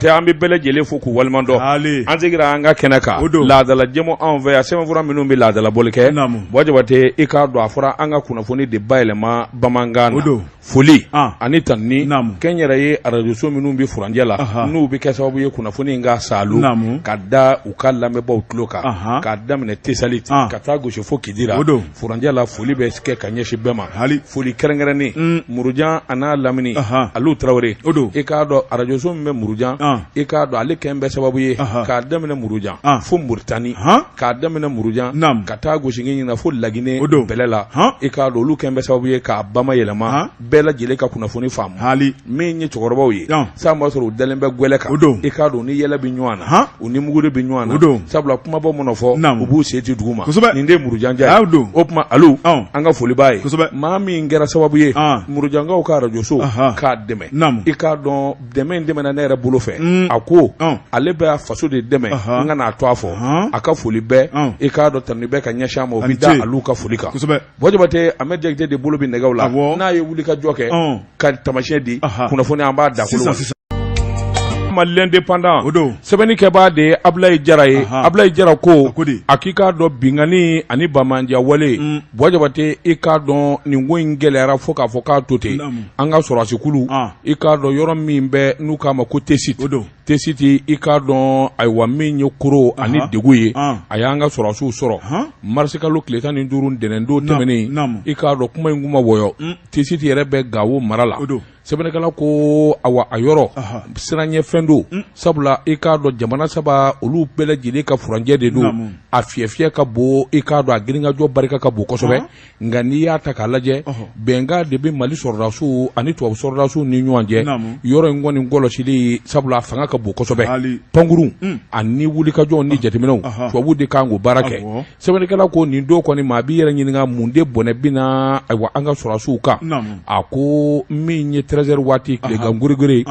An bɛ bɛɛ lajɛlen fo k'u waleɲuman dɔn. An seginna an ka kɛnɛ kan, laadala jɛmu anw fɛ yan, sɛbɛnfura minnu bɛ laadalabɔli kɛ, Buwa Jabate, i k'a dɔn a fɔra an ka kunnafoni de bayɛlɛma bamanankan na, foli ani tanuni kɛnyɛrɛye arajoso minnu bɛ furancɛ la, n'u bɛ kɛ sababu ye kunnafoni in ka saalo ka da u ka lamɛnbaaw tulo kan, k'a daminɛ Tesalit ka taa gosi fo Kidira, furancɛ la, foli bɛ kɛ ka ɲɛsin bɛɛ ma. Hali foli kɛrɛnkɛrɛnnen Murujan a n'a lamini, Alu Tarawele, o don, i k'a dɔn arajoso min bɛ Murujan, i k'a dɔn ale kɛn bɛ sababu ye k'a daminɛ Murujan fo Moritani, k'a daminɛ Murujan ka taa gosi ɲin fo Laginɛ, o don, bɛlɛ la, i k'a dɔn olu kɛn bɛ sababu ye k'a bamayɛlɛma bɛɛ lajɛlen ka kunnafoni faamu. Hali min ye cɛkɔrɔbaw ye, san b'a sɔrɔ u dalen bɛ gɛlɛ kan, o don, i k'a dɔn ni yɛlɛ bɛ ɲɔgɔn na, u ni muguri bɛ ɲɔgɔn na, o don, sabula kumabaw mana fɔ, u b'u sen ci dugu ma. Kosɛbɛ. Nin de ye Murujanja ye. Don o tuma Alu, an ka foli b'a ye. Kosɛbɛ. Maa min kɛra sababu ye Murujankaw ka arajoso k'a dɛmɛ, i k'a dɔn dɛmɛ in dɛmɛna ne yɛrɛ bolo fɛ, a ko ale bɛ a faso de dɛmɛ, n ka n'a to a fɔ a ka foli bɛɛ, i k'a dɔn tanuni bɛɛ ka ɲɛsin a ma, o bɛ da Alu ka foli kan. Kosɛbɛ. Buwa Jabate, Ahmed Jakite de bolo bɛ nɛgɛw la, n'a ye wuli ka jɔ kɛ ka tamasiyɛn di kunnafoni, an b'a da ma L'Indépendant. O don. Sɛbɛnnikɛbaa de ye Abulayi Jara ye. Abulayi Jara ko a k'i k'a dɔn binkanni ani banbaanciya wale, Buwa Jabate, i k'a dɔn nin ko in gɛlɛyara fo k'a fɔ k'a to ten. An ka sɔrɔdasikulu, i k'a dɔn yɔrɔ min bɛ n'u k'a ma ko Tesit, o don, Tesiti, i k'a dɔn ayiwa min ye koro ani degun ye, a y'an ka sɔrɔdasiw sɔrɔ marisikalo tile 15 ntɛnɛndon tɛmɛnen. I k'a dɔn kuma in kun ma wɔyɔ. Tesiti yɛrɛ bɛ Gawo mara la. Sɛbɛnnikɛla ko awa a yɔrɔ siranɲɛfɛn don, sabula i k'a dɔn jamana saba olu bɛɛ lajɛlen ka furancɛ de don. A fiyɛfiyɛ ka bon, i k'a dɔn a girinkajɔ barika ka bon kosɛbɛ. Nka n'i y'a ta k'a lajɛ, bɛnkan de bɛ Mali sɔrɔdasiw ani tubabu sɔrɔdasiw ni ɲɔgɔn cɛ yɔrɔ in kɔni kɔlɔsili, sabula a fanga ka bon kosɛbɛ. Pankurun ani wulikajɔw ni jateminɛw, tubabu de kan k'o baara kɛ. Sɛbɛnnikɛla ko nin don kɔni, maa b'i yɛrɛ ɲininka mun de bɔnɛ binna ayiwa an ka sɔrɔdasiw kan. A ko min ye 13 heures waati tilegan gɛrɛgɛrɛ,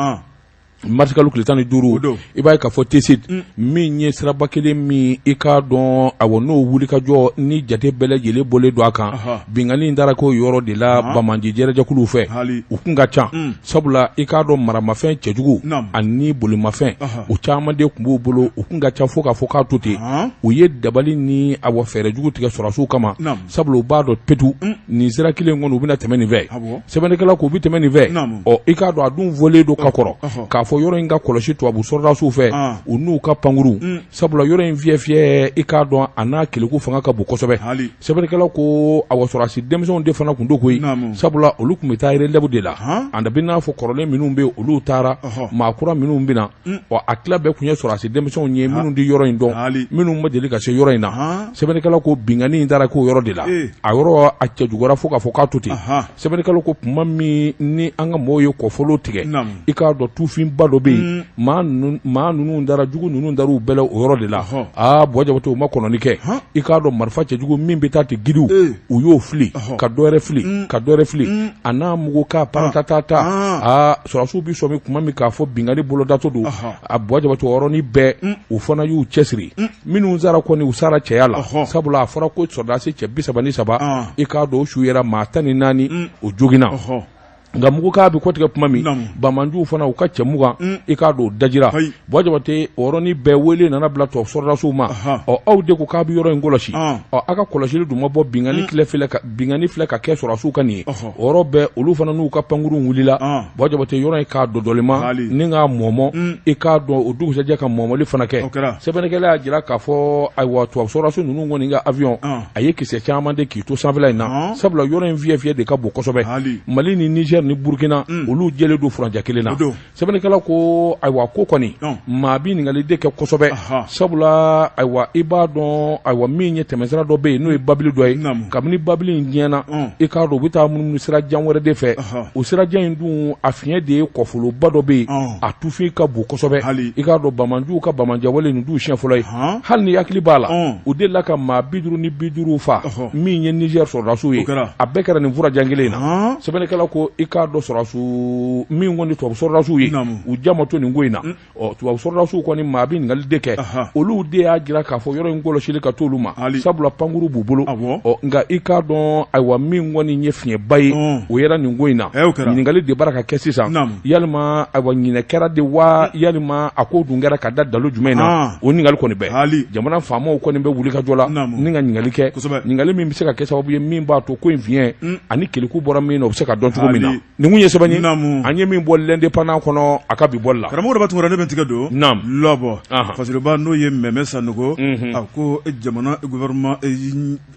marisikalo tile 15, i b'a ye k'a fɔ Tesit, min ye siraba kelen min, i k'a dɔn awa n'o wulikajɔ ni jate bɛɛ lajɛlen bɔlen don a kan, binkanni taara k'o yɔrɔ de la banbaanci jɛrɛjɛkuluw fɛ. U kun ka ca, sabula i k'a dɔn maramafɛn cɛjugu ani bolimafɛn, u caman de tun b'u bolo. U kun ka ca fo k'a fɔ k'a to ten. U ye dabali ni awa fɛɛrɛ jugu tigɛ sɔrɔdasiw kama, sabula u b'a dɔn petu nin sira kelen kɔni, u bɛna tɛmɛ nin fɛ. Sɛbɛnnikɛla ko u bɛ tɛmɛ nin fɛ. Ɔ, i k'a dɔn a dun fɔlen don ka kɔrɔ k'a fɔ yɔrɔ in ka kɔlɔsi tubabu sɔrɔdasiw fɛ, u n'u ka pankurun, sabula yɔrɔ in fiyɛ fiyɛ, i k'a dɔn a n'a keleku fanga ka bon kosɛbɛ. Sɛbɛnnikɛla ko awa sɔrɔdasi denmisɛnw de fana tun don koyi, sabula olu tun bɛ taa relève de la. A bɛ n'a fɔ kɔrɔlen minnu bɛ, olu taara, maa kura minnu bɛ na, ɔ, a tila bɛɛ tun ye sɔrɔdasi denmisɛnw ye minnu tɛ yɔrɔ in dɔn, minnu ma deli ka se yɔrɔ in na. Sɛbɛnnikɛla ko binkanni in taara k'o yɔrɔ de la. A yɔrɔ a cɛjuguyara fo k'a fɔ k'a to ten. Sɛbɛnnikɛla ko tuma min ni an ka mɔgɔw ye kɔfolo tigɛ, i k'a dɔn tufinba dɔ bɛ yen, maa ninnu dara, jugu ninnu dar'u bɛɛ la o yɔrɔ de la. Aa, Buwa Jabate, u ma kɔnɔni kɛ. I k'a dɔn marifa cɛjugu min bɛ taa ten giriw, u y'o fili ka dɔ wɛrɛ fili ka dɔ wɛrɛ fili a n'a mugu ka paratata. Aa, sɔrɔdasiw bɛ sɔmi tuma min k'a fɔ binkanni bolodatɔ don, a Buwa Jabate, o yɔrɔnin bɛɛ u fana y'u cɛsiri. Minnu sara kɔni, u sara cɛya la, sabula a fɔra ko sɔrɔdasi cɛ 33, i k'a dɔn o su yɛrɛ maa 14, o joginna. Nka mugu k'a bɛ kɔtigɛ tuma min, banbaanciw fana u ka cɛ 20, i k'a dɔn o dajira. Buwa Jabate, o yɔrɔnin bɛɛ wele nana bila tubabu sɔrɔdasiw ma. Ɔ, aw de ko k'a bɛ yɔrɔ in kɔlɔsi, ɔ, aw ka kɔlɔsili dun ma bɔ, binkanni binkanni filɛ ka kɛ sɔrɔdasiw kan nin ye. O yɔrɔ bɛɛ olu fana n'u ka pankurun wulila, Buwa Jabate, yɔrɔ in k'a dɔdɔlima ni k'a mɔmɔ, i k'a dɔn o dugusɛjɛ ka mɔmɔli fana kɛ. Sɛbɛnnikɛla y'a jira k'a fɔ ayiwa tubabu sɔrɔdasi ninnu kɔni ka avion, a ye kisɛ caman de k'i to sanfɛla in na, sabula yɔrɔ in fiyɛ fiyɛ de ka bon kosɛbɛ. Mali ni Niger ni Burukina, olu jɛlen don furancɛ kelen na. Sɛbɛnnikɛla ko ayiwa ko kɔni maa bɛ ɲininkali de kɛ kosɛbɛ, sabula ayiwa i b'a dɔn ayiwa min ye tɛmɛsira dɔ bɛ yen n'o ye babili dɔ ye. Kabini babili in tiɲɛna, i k'a dɔn u bɛ taa munumunu sira jan wɛrɛ de fɛ. O sira jan in dun, a fiɲɛ de ye kɔfoloba dɔ bɛ yen, a tufin ka bon kosɛbɛ. I k'a dɔn banbaanciw ka banbaanciyawale nin t'u siɲɛ fɔlɔ ye. Hali ni hakili b'a la, u delila ka maa 55 faa min ye Niger sɔrɔdasiw ye. A bɛɛ kɛra nin furajan kelen in na. Sɛbɛnnikɛla ko i k'a dɔn sɔrɔdasiw min kɔni tubabu sɔrɔdasiw ye u ja ma to nin ko in na. Ɔ tubabu sɔrɔdasiw kɔni maa bɛ ɲininkali de kɛ, olu de y'a jira k'a fɔ yɔrɔ in kɔlɔsili ka t'olu ma, sabula pankuru b'u bolo. Ɔ nka i k'a dɔn ayiwa min kɔni ye fiɲɛba ye o yera nin ko in na. Ɲininkali de bara ka kɛ sisan, yalima ayiwa ɲinɛ kɛra de wa, yalima a ko dun kɛra ka da dalu jumɛn na? O ɲininkali kɔni bɛ jamana faamaw kɔni bɛ wuli ka jɔ la ni ka ɲininkali kɛ, ɲininkali min bɛ se ka kɛ sababu ye min b'a to ko in fiɲɛ ani keleku bɔra min na, o bɛ se ka dɔn cogo min na. Nin kun ye sɛbɛn ye an ye min bɔ L'Indépendant kɔnɔ a ka bi bɔli la. Karamɔgɔ Daba Tunkara, ne bɛ n tigɛ don L'Aube. Fasiriba n'o ye Mɛmɛ Sanogo, a ko jamana gouvernement,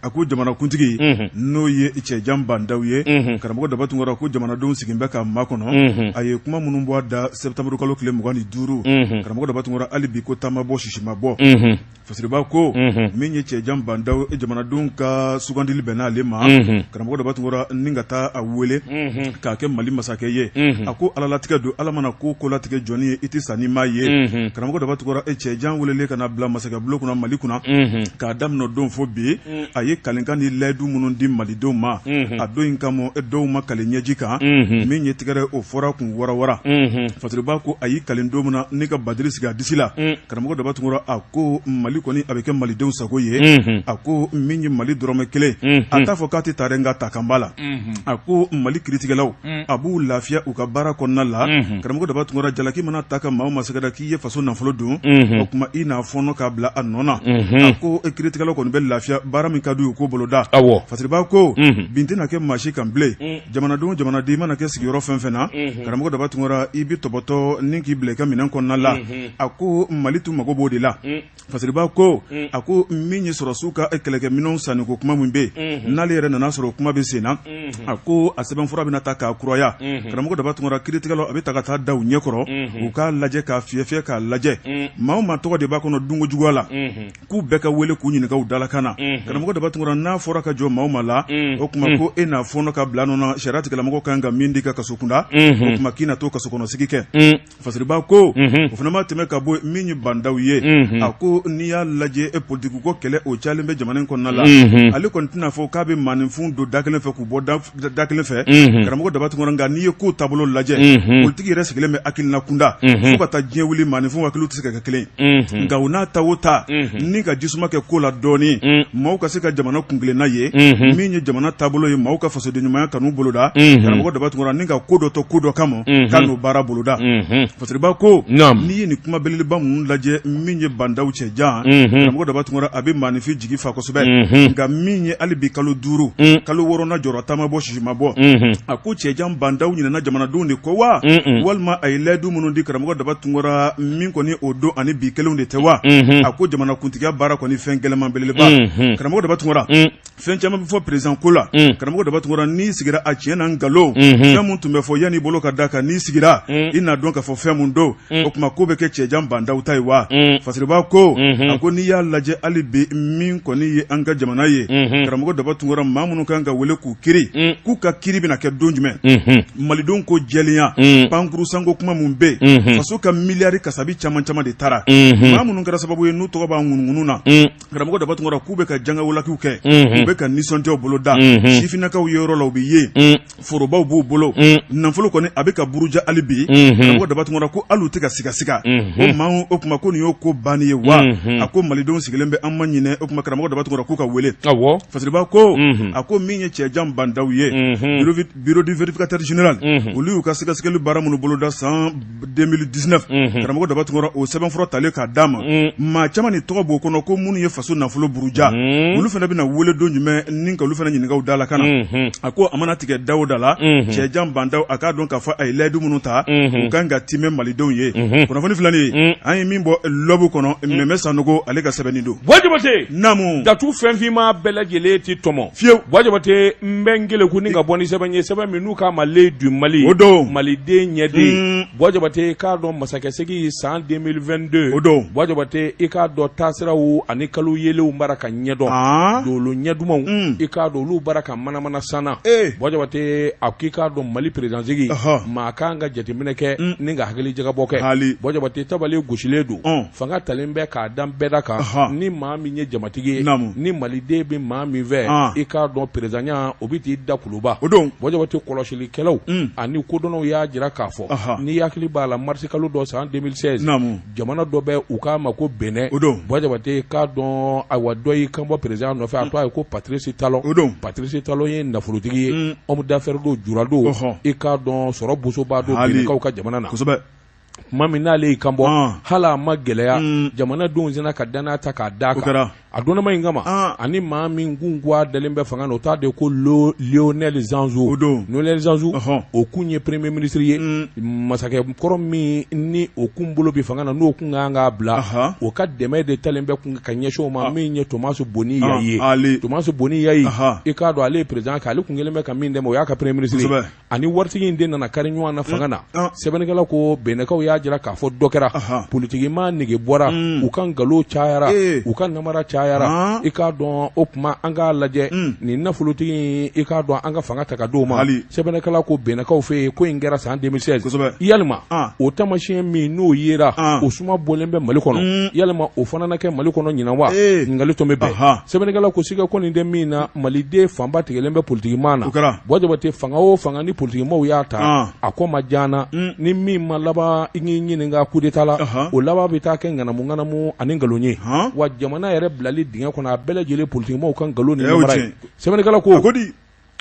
a ko jamanakuntigi n'o ye Cɛjan Bandaw ye, karamɔgɔ Daba Tunkara ko jamanadenw sigilen bɛ ka makɔnɔ. A ye kuma minnu bɔ a da septembre kalo tile 25, karamɔgɔ Daba Tunkara, hali bi ko ta ma bɔ, sisi ma bɔ. Fasiriba ko min ye Cɛjan Bandaw, jamanadenw ka sugandili bɛnna ale ma, karamɔgɔ Daba Tunkara, ni ka taa a wele k'a kɛ Mali masakɛ ye. A ko Ala latigɛ don, Ala mana ko ko latigɛ jɔnni ye, i tɛ sa n'i m'a ye. Karamɔgɔ Daba Tunkara, Cɛjan welelen ka na bila masakɛ bulon kunna Mali kunna, k'a daminɛ don fo bi, a ye kalikan ni layidu minnu di malidenw ma a don in kama, dɔw ma kali ɲɛji kan. Min ye tigɛrɛ, o fɔra kun warawara. Fasiriba ko a y'i kali don min na ni ka badiri sigi a disi la, karamɔgɔ Daba Tunkara, a ko Mali kɔni a bɛ kɛ malidenw sago ye. A ko min ye Mali dɔrɔmɛ kelen, a t'a fɔ k'a tɛ ta dɛ, nka ta kan b'a la. A ko Mali kiritigɛlaw, a b'u lafiya u ka baara kɔnɔna la. Karamɔgɔ Daba Tunkara, jalaki mana ta ka maa o maa sɛgɛrɛ k'i ye faso nafolo dun, o tuma i n'a fɔɔnɔ k'a bila a nɔ na. A ko kiritigɛlaw kɔni bɛ lafiya, baara min ka d'u ye k'o boloda. Fasiriba ko bin tɛna kɛ maa si kan bilen. Jamanadenw, jamanaden mana kɛ sigiyɔrɔ fɛn fɛn na, karamɔgɔ Daba Tunkara, i bɛ tɔbɔtɔ ni k'i bila i ka minɛn kɔnɔna la. A ko Mali tun mago b'o de la. Fasiriba ko a ko min ye sɔrɔsiw ka kɛlɛkɛminɛnw sanni ko kuma min bɛ yen, n'ale yɛrɛ nana sɔrɔ kuma bɛ sen na, a ko a sɛbɛnfura bɛna ta k'a kuraya. Karamɔgɔ Daba Tunkara, kiritigɛlaw a bɛ ta ka taa da u ɲɛkɔrɔ, u k'a lajɛ k'a fiyɛ fiyɛ k'a lajɛ, maa o maa tɔgɔ de b'a kɔnɔ dunko juguya la, k'u bɛɛ ka wele k'u ɲininka u dalakan na. Karamɔgɔ Daba Tunkara, n'a fɔra ka jɔ maa o maa la, o tuma ko e n'a fɔɔnɔ ka bila nɔ na, sariya tigilamɔgɔw kan ka min di ka kaso kunda, o tuma k'i na to kaso kɔnɔ sigi kɛ. Fasiriba ko o fana ma tɛmɛ ka bɔ min ye Bandaw ye, a ko n'i y'a lajɛ e politiki ko kɛlɛ o cayalen bɛ jamana in kɔnɔna la, ale kɔni tɛna fɔ k'a bɛ maaninfin don da kelen fɛ k'u bɔ da kelen fɛ, karamɔgɔ Daba Tunkara, nka n'i ye ko taabolo lajɛ, politiki yɛrɛ sigilen bɛ hakilina kunda, fo ka taa diɲɛ wuli maaninfin hakili tɛ se ka kɛ kelen. Nka u n'a ta o ta, ni ka jisuma kɛ ko la dɔɔnin, maaw ka se ka jamana kuntilenna ye, min ye jamana taabolo ye, maaw ka fasoden ɲumanya kanu boloda. Karamɔgɔ Daba Tunkara, ni ka ko dɔ to ko dɔ kama ka n'o baara boloda. Fasiriba ko n'i ye nin kuma belebeleba ninnu lajɛ, min ye Bandaw Cɛjan, karamɔgɔ Daba Tunkara, a bɛ maaninfin jigi fa kosɛbɛ. Nka min ye hali bi kalo 5, kalo 6nan jɔrɔ, ta ma bɔ, sisi ma bɔ. A ko Cɛjan Bandaw ɲinɛna jamanadenw de kɔ wa, walima a ye layidu minnu di, karamɔgɔ Daba Tunkara, min kɔni o don ani bi kelenw de tɛ wa? A ko jamanakuntigiya baara kɔni fɛn gɛlɛnman belebeleba. Karamɔgɔ Daba Tunkara, fɛn caman bɛ fɔ président ko la. Karamɔgɔ Daba Tunkara, n'i sigira a tiɲɛ na nkalon, fɛn min tun bɛ fɔ yanni bolo ka da kan, n'i sigira i n'a dɔn k'a fɔ fɛn min don, o tuma ko bɛ kɛ Cɛjan Bandaw ta ye wa? Fasiriba ko a ko n'i y'a lajɛ hali bi, min kɔni ye an ka jamana ye, karamɔgɔ Daba Tunkara, maa minnu kan ka wele k'u kiri, k'u ka kiri bɛna kɛ don jumɛn? Malidenw ko jɛlenya, pankuru sanko kuma min bɛ yen, faso ka miliyari kasabi caman caman de taara, maa minnu kɛra sababu ye n'u tɔgɔ b'a ŋunuŋunu na, karamɔgɔ Daba Tunkara, k'u bɛ ka jangawalakiw kɛ, u bɛ ka nisɔndiyaw boloda, sifinnakaw ye yɔrɔ la, u bɛ yen, forobaw b'u bolo, nafolo kɔni a bɛ ka buruja hali bi. Karamɔgɔ Daba Tunkara ko hali u tɛ ka sigasiga o maa. O tuma ko nin y'o ko bannen ye wa? A ko malidenw sigilen bɛ, an ma ɲinɛ. O tuma karamɔgɔ Daba Tunkara, k'u ka wele. Fasiriba ko a ko min ye Cɛjan Bandaw ye, bureau du vérificateur général, olu y'u ka sɛgɛsɛgɛli baara minnu boloda san 2019, karamɔgɔ Daba Tunkara, o sɛbɛnfura talen k'a d'a ma, maa caman ni tɔgɔ b'o kɔnɔ ko minnu ye faso nafolo buruja, olu fana bɛna wele don jumɛn ni ka olu fana ɲininka u da la ka na? A ko a mana tigɛ da o da la, Cɛjan Bandaw a k'a dɔn k'a fɔ a ye layidu minnu ta, u kan ka timɛ malidenw ye. Kunnafoni filɛ nin ye, an ye min bɔ L'Aube kɔnɔ, Mɛmɛ Sanogo ale ka sɛbɛnni don. Buwa Jabate, naamu, datu fɛn finma bɛɛ lajɛlen tɛ tɔmɔ fiyewu. Buwa Jabate, n bɛ n keleku ni ka bɔ ni sɛbɛn ye, sɛbɛn min n'u k'a ma L'Œil du Mali, o don maliden ɲɛden. Buwa Jabate, k'a dɔn masakɛsegi san 2022, o don. Buwa Jabate, i k'a dɔn taasiraw ani kalo yelenw bara ka ɲɛdɔn, dolo ɲɛ dumanw, i k'a dɔn olu bara ka manamana sanna. Buwa Jabate, a k'i k'a dɔn Mali président sigi, maa kan ka jateminɛ kɛ ni ka hakili jagabɔ kɛ. Buwa Jabate, tabale gosilen don, fanga talen bɛ k'a da bɛɛda kan. Ni maa min ye jamatigi ye, ni maliden bɛ maa min fɛ, i k'a dɔn présidentya o bɛ t'i da kuluba. O don. Buwa Jabate, kɔlɔsi. Kɔlɔsilikɛlaw ani kodɔnnaw y'a jira k'a fɔ, n'i hakili b'a la, marisi kalo dɔ san 2016, jamana dɔ bɛ u k'a ma ko Benin. O don. Buwa Jabate k'a dɔn, ayiwa, dɔ y'i kanbɔ président nɔfɛ, a tɔgɔ ye ko Patrice Talon. O don. Patrice Talon ye nafolotigi ye, homme d'affaires don, jura don, i k'a dɔn sɔrɔ bosoba don Beninkaw ka jamana na. Kosɛbɛ. Tuma min n'ale y'i kanbɔ, hali a ma gɛlɛya, jamanadenw sinna ka danaya ta k'a d'a kan. A dɔnnama in kama, ani maa min kun ko dalen bɛ fanga na, o t'a de ko Lionel Zinsou. O don. Lionel Zinsou, o kun ye premier ministre ye. Masakɛ kɔrɔ min ni o kun bolo bɛ fanga na, n'o kun kan k'a bila, o ka dɛmɛ de talen bɛ kun ka ɲɛsin o ma, min ye Thomas Boni Yayi ye. Thomas Boni Yayi, i k'a dɔn ale ye président kɛ, ale kun kɛlen bɛ ka min dɛmɛ, o y'a ka premier ministre ye. Ani waritigi in de nana kari ɲɔgɔn na fanga na. Sɛbɛnnikɛla ko Benɛkaw y'a jira k'a fɔ dɔ kɛra politikimaa nege bɔra u ka, nkalon cayara, u ka namara cayara. I k'a dɔn, o tuma an k'a lajɛ nin nafolotigi, i k'a dɔn an ka fanga ta ka d'o ma. Sɛbɛnnikɛla ko Benɛkaw fɛ yen, ko in kɛra san 2016. Yalima o taamasiyɛn min n'o yera, o suma bɔlen bɛ Mali kɔnɔ, yalima o fana na kɛ Mali kɔnɔ ɲinan wa? Ɲininkali tun bɛ bɛn. Sɛbɛnnikɛla ko siga kɔni tɛ min na, Maliden fanba tigɛlen bɛ politikimaa na. Buwa Jabate, fanga o fanga ni politikimaw y'a ta, a ko ma diya ni min ma laban i k'i ɲininka coup d'état la, o laban bɛ taa kɛ ŋanamu ŋanamu ani nkalon ye. Wa jamana yɛrɛ bilali dingɛ kɔnɔ, a bɛɛ lajɛlen politikimaw ka nkalon ni namara ye. Sɛbɛnnikɛla ko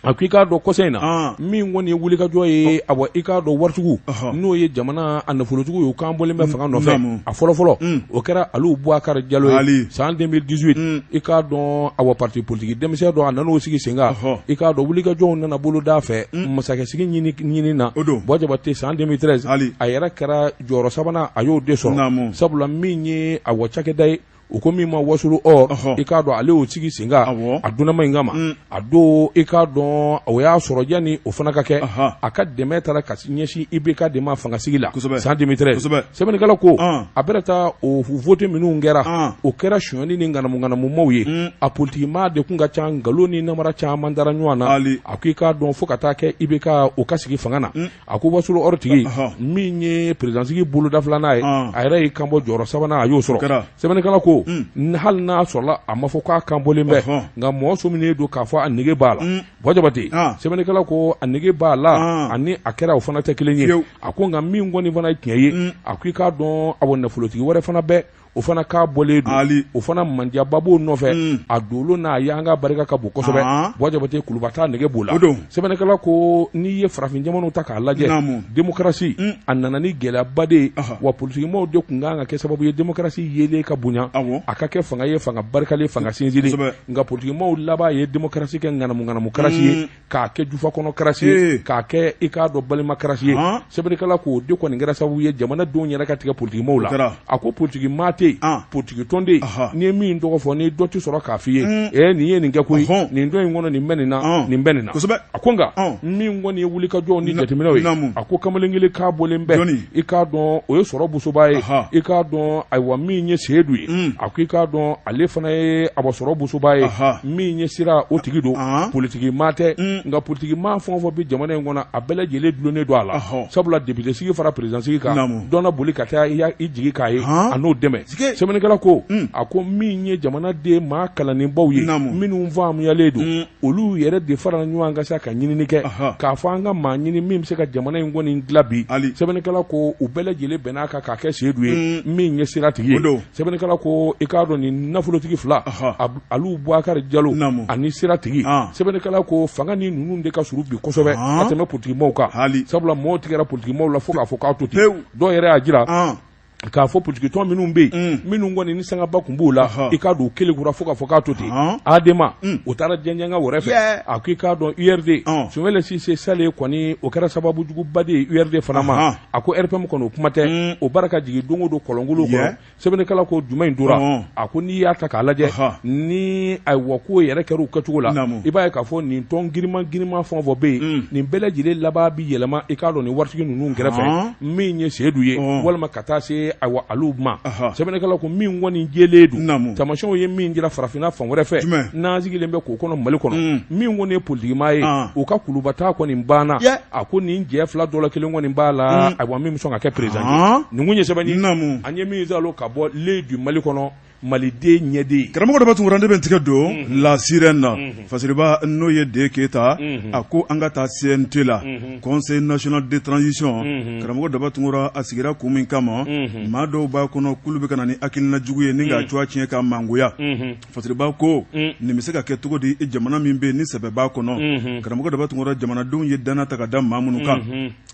a ko i k'a dɔn kɔsa in na, min kɔni ye wulikajɔ ye, awa, i k'a dɔn waritigiw, n'o ye jamana a nafolotigiw ye, u kan bɔlen bɛ fanga nɔfɛ. A fɔlɔfɔlɔ, o kɛra Alu Bubakari Jalo ye san 2018. I k'a dɔn, awa, parti politique denmisɛn dɔ, a nan'o sigi sen kan. I k'a dɔn wulikajɔw nana boloda fɛ masakɛsigi ɲini na. Buwa Jabate, san 2013, a yɛrɛ kɛra jɔyɔrɔ sabanan, a y'o de sɔrɔ, sabula min ye awa cakɛda ye, u ko min ma Wasulu Or, i k'a dɔn ale y'o sigi sen kan. A donnama in kama, a don, i k'a dɔn o y'a sɔrɔ yanni o fana ka kɛ, a ka dɛmɛ taara ka ɲɛsin IBK de ma fangasigi la san 2013. Sɛbɛnnikɛla ko a bɛna taa o vote minnu kɛra, o kɛra sonyani ni ŋanamuŋanamumaw ye. A politikimaa de kun ka ca, nkalon ni namara caman dara ɲɔgɔn na. A ko i k'a dɔn fo ka taa kɛ IBK o ka sigi fanga na. A ko Wasulu Or tigi min ye président-sigi boloda filanan ye, a yɛrɛ y'i kanbɔ jɔyɔrɔ sabanan, a y'o sɔrɔ. Sɛbɛnnikɛla ko hali n'a sɔrɔla a ma fɔ k'a kanbɔlen bɛ, nka mɔgɔ sɔminen don k'a fɔ a nege b'a la. Buwa Jabate, sɛbɛnnikɛla ko a nege b'a la ani a kɛra, o fana tɛ kelen ye. A ko nka min kɔni fana ye tiɲɛ ye, a ko i k'a dɔn, awa, nafolotigi wɛrɛ fana bɛ, o fana k'a bɔlen don, o fana mandiyaba b'o nɔfɛ, a dolo n'a yanga barika ka bon kosɛbɛ. Buwa Jabate, kulubata nege b'o la. Sɛbɛnnikɛla ko n'i ye farafin jamanaw ta k'a lajɛ, démocratie a nana ni gɛlɛyaba de ye. Wa politikimaw de tun kan ka kɛ sababu ye démocratie yelen ka bonya, a ka kɛ fanga ye, fanga barikalen, fanga sinsinlen. Nka politikimaw laban ye démocratie kɛ ŋanamu ŋanamukarasi ye, k'a kɛ jufa kɔnɔ karasi ye, k'a kɛ, i k'a dɔn, balima karasi ye. Sɛbɛnnikɛla ko o de kɔni kɛra sababu ye jamanadenw yɛrɛ ka tigɛ politikimaw la. A ko politiki maa tɛ yen, politiki tɔn tɛ yen, n'i ye min tɔgɔ fɔ, ni dɔ tɛ sɔrɔ k'a f'i ye nin ye nin kɛ koyi, nin tɔn in kɔnɔ, nin bɛ nin na, nin bɛ nin na. A ko nka min kɔni ye wulikajɔw ni jateminɛw ye, a ko kamalen kelen k'a bɔlen bɛ, i k'a dɔn o ye sɔrɔ bosoba ye. I k'a dɔn, ayiwa, min ye Seyidu ye, a ko i k'a dɔn ale fana ye awa sɔrɔ bosoba ye. Min ye sira o tigi don, politiki maa tɛ, nka politiki maa fɛn o fɛn bɛ jamana in kɔnɔ, a bɛɛ lajɛlen dulonnen don a la, sabula député sigi fara président sigi kan, dɔ na boli ka taa i jigi k'a ye, a n'o dɛmɛ. Sɛbɛnnikɛla ko a ko min ye jamanaden maa kalannenbaw ye, minnu faamuyalen don, olu yɛrɛ de farala ɲɔgɔn kan sa ka ɲinini kɛ k'a fɔ an ka maa ɲini min bɛ se ka jamana in kɔni dilan bi. Sɛbɛnnikɛla ko u bɛɛ lajɛlen bɛn'a kan k'a kɛ Seyidu ye, min ye sira tigi ye. Sɛbɛnnikɛla ko i k'a dɔn nin nafolotigi fila, Alu Bubakari Jalo ani sira tigi, sɛbɛnnikɛla ko fanga ni ninnu de ka surun bi kosɛbɛ ka tɛmɛ politikimaw kan, sabula mɔgɔw tigɛra politikimaw la fo k'a fɔ k'a to ten. Dɔw yɛrɛ y'a jira k'a fɔ politikitɔn minnu bɛ yen, minnu kɔni ni sangaba tun b'o la, i k'a dɔn u kelekura fo k'a fɔ k'a to ten. ADEMA, o taara jɛnjɛnka wɛrɛ fɛ. A ko i k'a dɔn URD, Sumala Sise salen kɔni, o kɛra sababu juguba de ye URD fana ma. A ko RPM kɔni, o kuma tɛ, o bara ka jigin don o don kɔlɔnkolon kɔnɔ. Sɛbɛnnikɛla ko jumɛn in tora? A ko n'i y'a ta k'a lajɛ, ni ayiwa ko yɛrɛ kɛra u kɛcogo la, i b'a ye k'a fɔ nin tɔn giriman giriman fɛn o fɛn bɛ yen, nin bɛɛ lajɛlen laban bɛ yɛlɛma, i k'a dɔn nin waritigi ninnu kɛrɛfɛ, min ye Seyidu ye, walima ka taa se ayiwa alu ma. Sɛbɛnnikɛla ko min kɔni jɛlen don, taamasiyɛnw ye min jira farafinna fan wɛrɛ fɛ, n'an sigilen bɛ k'o kɔnɔ Mali kɔnɔ, min kɔni ye politikimaa ye, u ka kulubata kɔni banna. A ko nin jɛ fila dɔ la kelen kɔni b'a la, ayiwa, min bɛ sɔn ka kɛ président ye. Nin kun ye sɛbɛn ye an ye min sɔrɔ ka bɔ L'Oeil du Mali kɔnɔ. Maliden ɲɛden. Karamɔgɔ Daba Tunkara, ne bɛ n tigɛ don La Sirène na. Fasiriba, n'o ye De Keyita, a ko an ka taa CNT la, Conseil national de transition. Karamɔgɔ Daba Tunkara, a sigira kun min kama, maa dɔw b'a kɔnɔ k'olu bɛ ka na ni hakilina jugu ye ni k'a cogoya tiɲɛ ka mangoya. Fasiriba ko nin bɛ se ka kɛ cogo di jamana min bɛ ni sɛbɛ b'a kɔnɔ? Karamɔgɔ Daba Tunkara, jamanadenw ye danna ta ka da maa minnu kan,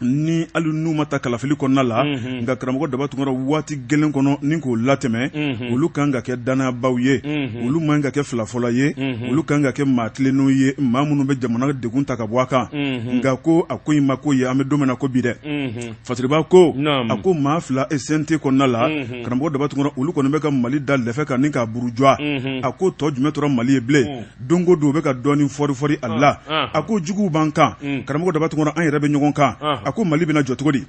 ni hali n'u ma ta kalafili kɔnɔna la, nka karamɔgɔ Daba Tunkara, waati gɛlɛn kɔnɔ ni k'o latɛmɛ, olu kan ka kɛ dannabaw ye, olu man ka kɛ filafɔla ye, olu kan ka kɛ maa tilennenw ye, maa minnu bɛ jamana degun ta ka bɔ a kan. Nka ko a ko in ma ko ye, an bɛ don min na ko bi dɛ. Fasiriba ko a ko maa fila CNT kɔnɔna la, karamɔgɔ Daba Tunkara, olu kɔni bɛ ka Mali da lɛfɛ kan ni k'a buruja. A ko tɔ jumɛn tora Mali ye bilen? Don o don u bɛ ka dɔɔnin fɔri fɔri a la. A ko juguw b'an kan, karamɔgɔ Daba Tunkara, an yɛrɛ bɛ ɲɔgɔn kan. A ko Mali bɛna jɔ cogo di?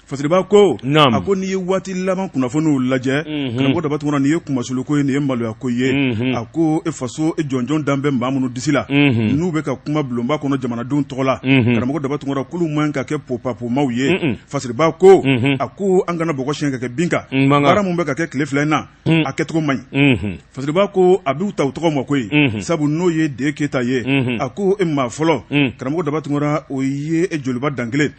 Fasiriba ko a ko n'i ye waati laban kunnafoniw lajɛ, karamɔgɔ Daba Tunkara, nin ye kunmasuluko ye, nin ye maloya ko ye. A ko e faso e jɔnjɔn dan bɛ maa minnu disi la, n'u bɛ ka kuma bulonba kɔnɔ jamanadenw tɔgɔ la, karamɔgɔ Daba Tunkara, k'olu man ka kɛ popapomaw ye. Fasiriba ko a ko an kana bɔgɔ siɲɛ ka kɛ bin kan. Baara min bɛ ka kɛ tile fila in na, a kɛcogo man ɲi. Fasiriba ko a b'u ta u tɔgɔ ma koyi, sabu n'o ye De Keyita ye. A ko e maa fɔlɔ, karamɔgɔ Daba Tunkara, o ye e joliba dankelen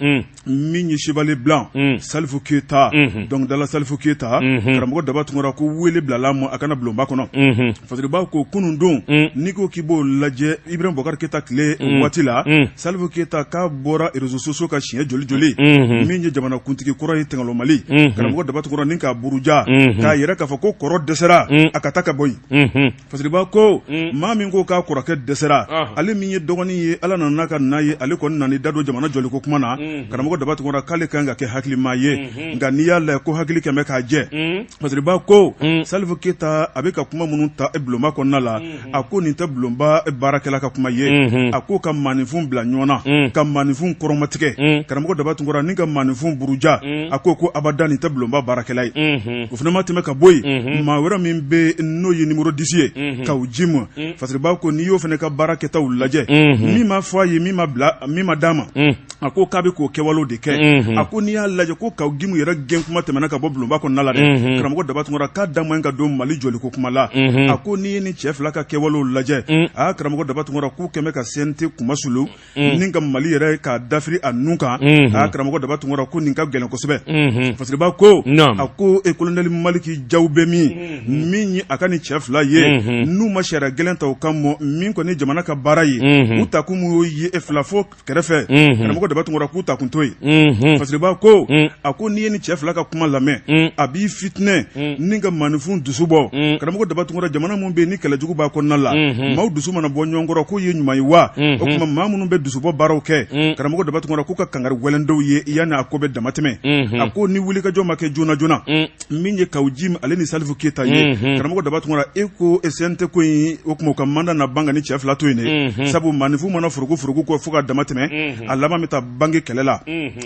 min ye Chevalier Blanc Salifu Keyita, dɔnkilidala Salifu Keyita. Karamɔgɔ Daba Tunkara ko wele bilala ma a ka na bulonba kɔnɔ. Fasiriba ko kunun don, n'i ko k'i b'o lajɛ, Ibrahim Boubacar Keyita tile waati la, Salifu Keyita k'a bɔra réseaux sociaux kan siɲɛ joli joli, min ye jamanakuntigi kɔrɔ ye Tɛngalo Mali, karamɔgɔ Daba Tunkara, ni k'a buruja k'a yɛrɛ k'a fɔ ko kɔrɔ dɛsɛra, a ka taa ka bɔ yen. Fasiriba ko maa min ko k'a kɔrɔkɛ dɛsɛra, ale min ye dɔgɔnin ye, Ala nana ka n'a ye, ale kɔni nana da don jamana jɔliko kuma na. Karamɔgɔ Daba Tunkara k'ale kan ka kɛ hakilimaa ye, nka n'i y'a lajɛ ko hakili kɛmɛ k'a jɛ. Fasiriba ko Salifu Keyita a bɛ ka kuma minnu ta bulonba kɔnɔna la, a ko nin tɛ bulonba baarakɛla ka kuma ye. A ko ka maaninfin bila ɲɔgɔn na, ka maaninfin kɔrɔmatigɛ, karamɔgɔ Daba Tunkara, ni ka maaninfin buruja, a ko abada nin tɛ bulonba baarakɛla ye. O fana ma tɛmɛ ka bɔ yen, maa wɛrɛ min bɛ n'o ye numéro 10 ye, Kawu Jimu, Fasiriba ko n'i y'o fana ka baara kɛtaw lajɛ, min ma fɔ a ye, min ma bila, min ma d'a ma, a ko k'a bɛ k'o kɛwalew de kɛ. A ko n'i y'a lajɛ ko Kawu Jimu yɛrɛ gɛn kuma tɛmɛna ka bɔ bulonba kɔnɔna la dɛ, karamɔgɔ Daba Tunkara, k'a da man ka don Mali jɔliko kuma la. A ko n'i ye nin cɛ fila ka kɛwalew lajɛ, aa karamɔgɔ Daba Tunkara, k'u kɛmɛ ka CNT kunmasulu ni ka Mali yɛrɛ k'a dafiri a nun kan. Aa karamɔgɔ Daba Tunkara, ko nin ka gɛlɛn kosɛbɛ. Fasiriba ko a ko e colonel Maliki Jaw bɛ min ye a ka nin cɛ fila ye, n'u ma sariya gɛlɛn ta u kan mɔ min kɔni jamana ka baara ye, u ta kun y'o ye e fila fo kɛrɛfɛ. Karamɔgɔ Daba Tunkara k'u ta kun to yen. Fasiriba ko a ko n'i ye nin cɛ fila ka kuma lamɛn, a b'i fitinɛ ni ka maaninfin dusu bɔ. Karamɔgɔ Daba Tunkara, jamana min bɛ yen ni kɛlɛjugu b'a kɔnɔna la, maaw dusu mana bɔ ɲɔgɔn kɔrɔ, k'o ye ɲuman ye wa? O tuma maa minnu bɛ dusubɔ baaraw kɛ, karamɔgɔ Daba Tunkara, k'u ka kangari gɛlɛn dɔw ye yanni a ko bɛ damatɛmɛ. A ko ni wulikajɔ ma kɛ joona joona, min ye Kawu Jim ale ni Salifu Keyita ye, karamɔgɔ Daba Tunkara, e ko CNT ko in, o tuma u ka mandat na ban ka ni cɛ fila to yen dɛ, sabu maaninfin mana furuku furuku kɔ fo ka dama tɛmɛ, a laban bɛ taa bange kɛlɛ la.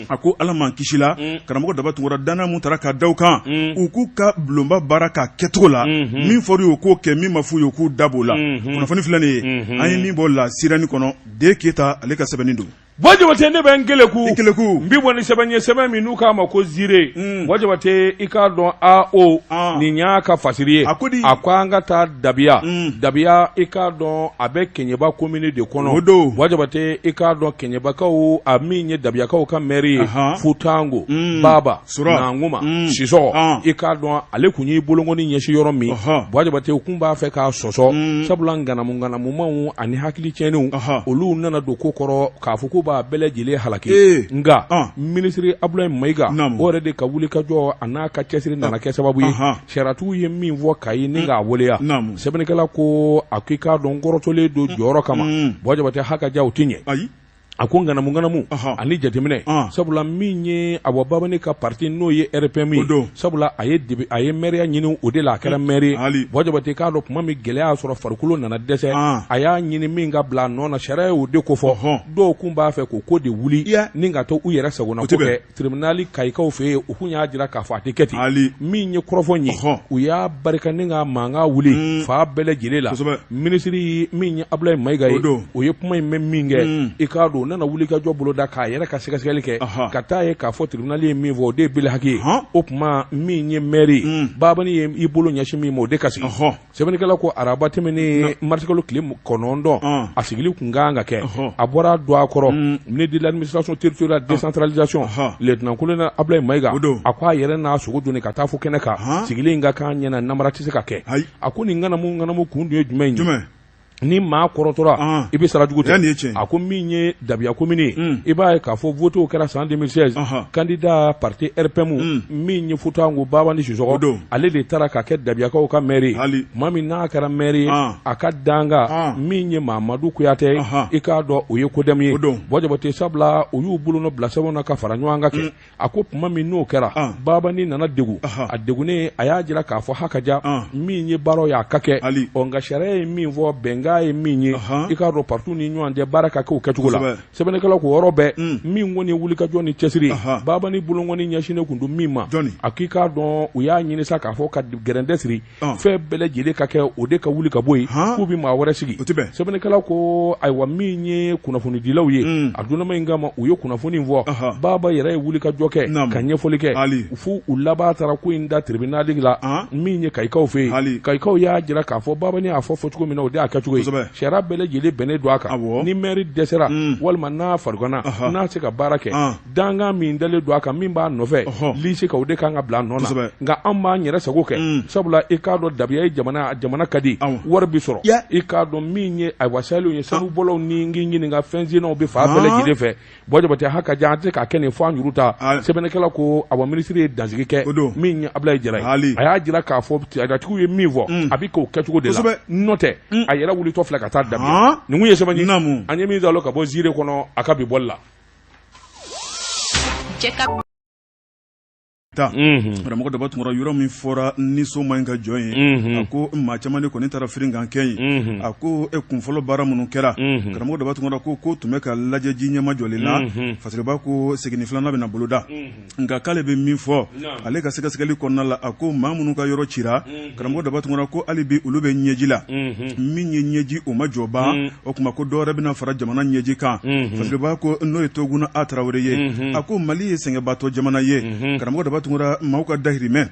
A ko Ala m'an kisi la, karamɔgɔ Daba Tunkara, danna mun taara ka da u kan, u k'u ka bulonba baara k'a kɛcogo la, min fɔra u ye u k'o kɛ, min ma f'u ye u k'u da b'o la. Kunnafoni filɛ nin ye, an ye min bɔ La Sirène kɔnɔ, De Keyita ale ka sɛbɛnni don. Buwa Jabate, ne bɛ n keleku, i keleku, n bɛ bɔ ni sɛbɛn ye, sɛbɛn min n'u k'a ma ko Ziire. Buwa Jabate, i k'a dɔn AO nin y'a ka fasiri ye. A ko di? A ko an ka taa Dabiya. Dabiya, i k'a dɔn a bɛ Keɲeba komini de kɔnɔ. O don. Buwa Jabate, i k'a dɔn Keɲebakaw, a min ye Dabiyakaw ka mɛri ye, Futango, Baba, Nanguma, Sisɔgɔ, i k'a dɔn ale tun y'i bolonkɔni ɲɛsin yɔrɔ min, Buwa Jabate, u tun b'a fɛ k'a sɔsɔ, sabula ŋanamu ŋanamumaw ani hakili tiɲɛnenw, olu nana don ko kɔrɔ k'a fɔ k'u b'a bɛɛ lajɛlen halaki. Nka minisiri Abulayi Mayiga, o yɛrɛ de ka wulikajɔ a n'a ka cɛsiri nana kɛ sababu ye, sariyatigiw ye min fɔ Kayi ni k'a waleya. Sɛbɛnnikɛla ko a k'i k'a dɔn kɔrɔtɔlen don jɔyɔrɔ kama, Buwa Jabate, ha ka ja o tɛ ɲɛ. A ko ŋanamu ŋanamu ani jateminɛ, sabula min ye Awa Babani ka parti n'o ye RPM ye, sabula a ye a ye mɛriya ɲini o de la, a kɛra mɛri ye. Buwa Jabate, k'a dɔn tuma min gɛlɛya y'a sɔrɔ, farikolo nana dɛsɛ, a y'a ɲini min ka bila a nɔ na, sariya y'o de kofɔ. Dɔw tun b'a fɛ k'o ko de wuli ni ka to u yɛrɛ sagona ko kɛ tribunal Kayikaw fɛ yen. U tun y'a jira k'a fɔ a tɛ kɛ ten. Min ye kɔrɔfɔ ye, u y'a barika ni ka mankan wuli fan bɛɛ lajɛlen la. Minisiri min ye Abulayi Mayiga ye, o ye kuma in mɛn min kɛ, i k'a dɔn dɔn u nana wulikajɔ boloda k'a yɛrɛ ka sɛgɛsɛgɛli kɛ ka taa ye k'a fɔ tribunal ye min fɔ o de ye bilhaki ye o tuma min ye maire ye Babani ye i bolo ɲɛsin min ma o de ka sigi sɛbɛnnikɛla ko araba tɛmɛnen marisikalo tile 9 a sigili tun ka kan ka kɛ a bɔra don a kɔrɔ ministre de l'administration territoriale décentralisation lieutenant colonel Abulayi Mayiga a ko a yɛrɛ n'a sogo donni ka taa fo kɛnɛ kan sigili in ka kan ɲɛna namara tɛ se ka kɛ a ko nin ŋanamu ŋanamu kun dun ye jumɛn ye ni maa kɔrɔtɔra i bɛ sara jugu tɛ a ko min ye Dabiya komini ye i b'a ye k'a fɔ votew kɛra san 2016 candidat parti RPM min ye Futanko Babani Sisɔkɔ ale de taara ka kɛ Dabiyakaw ka maire ye tuma min n'a kɛra maire ye a ka dankan min ye Mamadu Kuyatɛ i k'a dɔn o ye CODEM ye Buwa Jabate sabula u y'u bolonɔ bila sɛbɛn na ka fara ɲɔgɔn kan kɛ a ko tuma min n'o kɛra Babani nana degun a degunnen a y'a jira k'a fɔ hakaja min ye baaraw ye a ka kɛ ɔ nka sariya ye min fɔ bɛnkan ye min ye i k'a dɔn partiw ni ɲɔgɔn cɛ baara ka kɛ o kɛcogo la sɛbɛnnikɛla ko yɔrɔ bɛɛ min kɔni ye wulikajɔ ni cɛsiri Babani bolokɔni ɲɛsinnen tun don min ma a k'i k'a dɔn u y'a ɲini sa k'a fɔ ka gɛrɛntɛ siri fɛn bɛɛ lajɛlen ka kɛ o de ka wuli ka bɔ yen k'u bɛ maa wɛrɛ sigi sɛbɛnnikɛla ko ayiwa min ye kunnafonidilaw ye a donnama in kama u ye kunnafoni fɔ Baba yɛrɛ ye wulikajɔ kɛ ka ɲɛfɔli kɛ fo u laban taara ko in da tribunal la min ye Kayikaw fɛ yen Kayikaw y'a jira k'a fɔ Babani y'a fɔ fɔcogo min na o de y'a kɛcogo ye sariya bɛɛ lajɛlen bɛnnen don a kan ni mɛri dɛsɛra walima n'a fariganna n'a se ka baara kɛ dankan min dalen don a kan min b'a nɔfɛ lisi kan o de kan ka bila a nɔ na nka an b'an yɛrɛ sago kɛ sabula i k'a dɔn Dabiya ye jamana jamana ka di wari bɛ sɔrɔ i k'a dɔn min ye ayiwa saliw ye sanubɔlaw ni n k'i ɲininka fɛnsennaw bɛ fan bɛɛ lajɛlen fɛ Buwa Jabate hakaja an tɛ k'a kɛ nin fɔ an juru ta sɛbɛnnikɛla ko awa minisiri ye dansigi kɛ min ye Abulayi Jara ye a y'a jira k'a fɔ sariyatigiw ye min fɔ a bɛ k'o kɛcogo de la n'o tɛ a yɛrɛ wulitɔ filɛ ka taa Dabiya nin kun ye sɛbɛn ye an ye min ka bɔ Ziire kɔnɔ a ka bi bɔli la Ta karamɔgɔ Daba Tunkara yɔrɔ min fɔra ni so ma in ka jɔ ye a ko maa caman de kɔni taara firin kan kɛ yen a ko e kunfɔlɔ baara minnu kɛra karamɔgɔ Daba Tunkara ko tun bɛ ka lajɛ ji ɲɛmajɔlen na Fasiriba ko seginni filanan bɛna boloda nka k'ale bɛ min fɔ ale ka sɛgɛsɛgɛli kɔnɔna la a ko maa minnu ka yɔrɔ cira karamɔgɔ Daba Tunkara ko hali bi olu bɛ ɲɛji la min ye ɲɛji o ma jɔ ban o tuma ko dɔwɛrɛ bɛna fara jamana ɲɛji kan Fasiriba ko n'o ye Toguna A Tarawele ye a ko Mali ye sɛgɛnbaatɔ jamana ye karamɔgɔ Daba Tunkara maaw ka dahirimɛ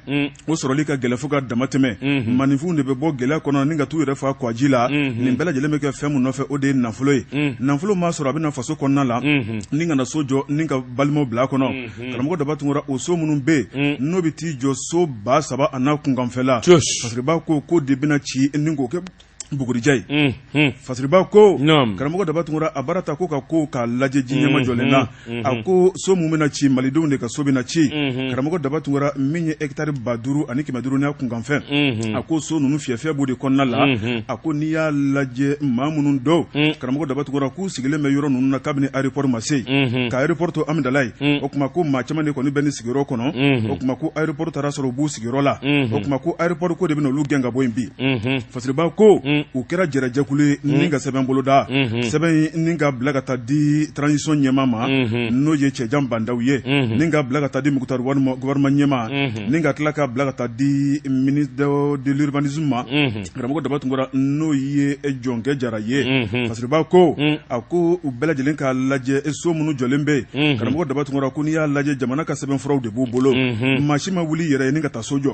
o sɔrɔli ka gɛlɛn fo ka damatɛmɛ maaninfinw de bɛ bɔ gɛlɛya kɔnɔ ni ka t'u yɛrɛ fa kwaji la nin bɛɛ lajɛlen bɛ kɛ fɛn min nɔfɛ o de ye nafolo ye nafolo maa sɔrɔ a bɛ na faso kɔnɔna la ni ka na so jɔ ni ka balimaw bila a kɔnɔ karamɔgɔ Daba Tunkara o so minnu bɛ yen n'o bɛ t'i jɔ so 3000 a n'a kunkanfɛla Fasiriba ko k'o de bɛna ci ni k'o kɛ bugurijɛ ye Fasiriba ko karamɔgɔ Daba Tunkara a baara ta ko ka ko k'a lajɛ ji ɲɛmajɔlen na a ko so min bɛna ci malidenw de ka so bɛna ci karamɔgɔ Daba Tunkara min ye hectare 5500 n'a kunkanfɛn a ko so ninnu fiyɛfiyɛ b'o de kɔnɔna la a ko n'i y'a lajɛ maa minnu dɔw karamɔgɔ Daba Tunkara k'u sigilen bɛ yɔrɔ ninnu na kabini aéroport ma se ka aéroport to Amidalayi o tuma ko maa caman de kɔni bɛ nin sigiyɔrɔ kɔnɔ o tuma ko aéroport taara sɔrɔ u b'u sigiyɔrɔ la o tuma ko aéroport ko de bɛna olu gɛn ka bɔ yen bi Fasiriba ko u kɛra jɛrɛjɛkulu ye ni ka sɛbɛn boloda sɛbɛn in ni ka bila ka taa di transition ɲɛmaa ma n'o ye Cɛjan Bandaw ye ni ka bila ka taa di Moctar Ouane ma gouvernement ɲɛmaa ni ka tila ka bila ka taa di ministre de l'urbanisme ma karamɔgɔ Daba Tunkara n'o ye Jɔnkɛ Jara ye Fasiriba ko a ko u bɛɛ lajɛlen k'a lajɛ so minnu jɔlen bɛ yen karamɔgɔ Daba Tunkara ko n'i y'a lajɛ jamana ka sɛbɛnfuraw de b'u bolo maa si ma wuli yɛrɛ ye ni ka taa so jɔ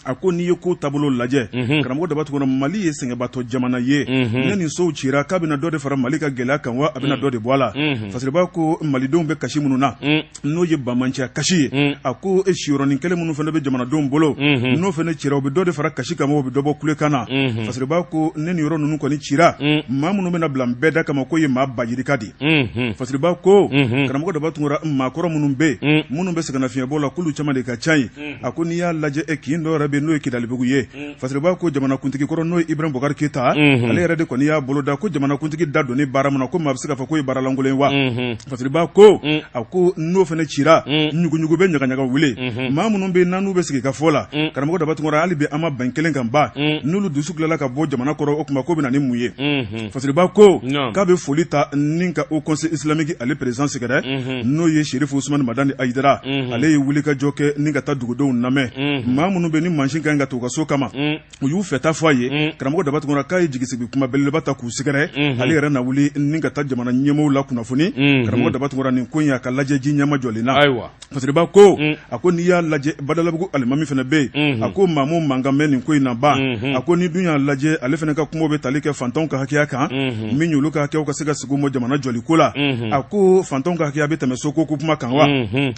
a ko n'i ye ko taabolo lajɛ karamɔgɔ Daba Tunkara Mali ye sɛgɛnbatɔ jamana ye ne nin sow cira k'a bɛna dɔ de fara Mali ka gɛlɛya kan wa a bɛna dɔ de bɔ a la Fasiriba ko malidenw bɛ kasi minnu na n'o ye banbaanciya kasi ye a ko e siyɔrɔnin kelen minnu fana bɛ jamanadenw bolo n'o fana cira u bɛ dɔ de fara kasi kan wa u bɛ dɔ bɔ kulekan na Fasiriba ko ne nin yɔrɔ ninnu kɔni cira maa minnu bɛna bila bɛɛ da kama k'o ye maa ba yirika de ye Fasiriba ko karamɔgɔ Daba Tunkara maakɔrɔ minnu bɛ yen minnu bɛ sɛgɛnnafiɲɛbɔ la k'olu caman de ka ca yen a ko n'i y'a lajɛ e kin dɔ yɛrɛ bɛ n'o ye Kidalibugu ye Fasiriba ko jamanakuntigi kɔrɔ n'o ye Ibrahim Boubacar Keita ale yɛrɛ de kɔni y'a boloda ko jamanakuntigi da donni baara min na ko maa bɛ se k'a fɔ k'o ye baaralankolon ye wa Fasiriba ko a ko n'o fana cira ɲuguɲugu bɛ ɲagaɲaga wuli maa minnu bɛ n'u bɛ sigikafɔ la karamɔgɔ Daba Tunkara hali bi an ma bɛn kelen kan ba n'olu dusu tilala ka bɔ jamana kɔrɔ o tuma k'o bɛ na ni mun ye Fasiriba ko k'a bɛ foli ta ni ka Haut Conseil islamique ale président sɛgɛrɛ n'o ye Serifu Usumani Madani Ayidara ale ye wulikajɔ kɛ ni ka taa dugudenw lamɛn maa minnu bɛ ni mansin ka ɲi ka to u ka so kama u y'u fɛta fɔ a ye karamɔgɔ Daba Tunkara Tunkara k'a ye jigisigi kuma belebeleba ta k'u sɛgɛrɛ, ale yɛrɛ na wuli ni ka taa jamana ɲɛmɔgɔw la kunnafoni. Karamɔgɔ Daba Tunkara, nin ko in a ka lajɛ ji ɲɛmajɔlen na. Ayiwa. Fasiriba ko, a ko n'i y'a lajɛ, Badalabugu alimami fana bɛ yen, a ko maamu mankan bɛ nin ko in na ban. A ko ni dun y'a lajɛ, ale fana ka kuma bɛ tali kɛ fantanw ka hakɛya kan, min y'olu ka hakɛw ka se ka sigi u ma jamana jɔli ko la. A ko fantanw ka hakɛya bɛ tɛmɛ soko ko kuma kan wa?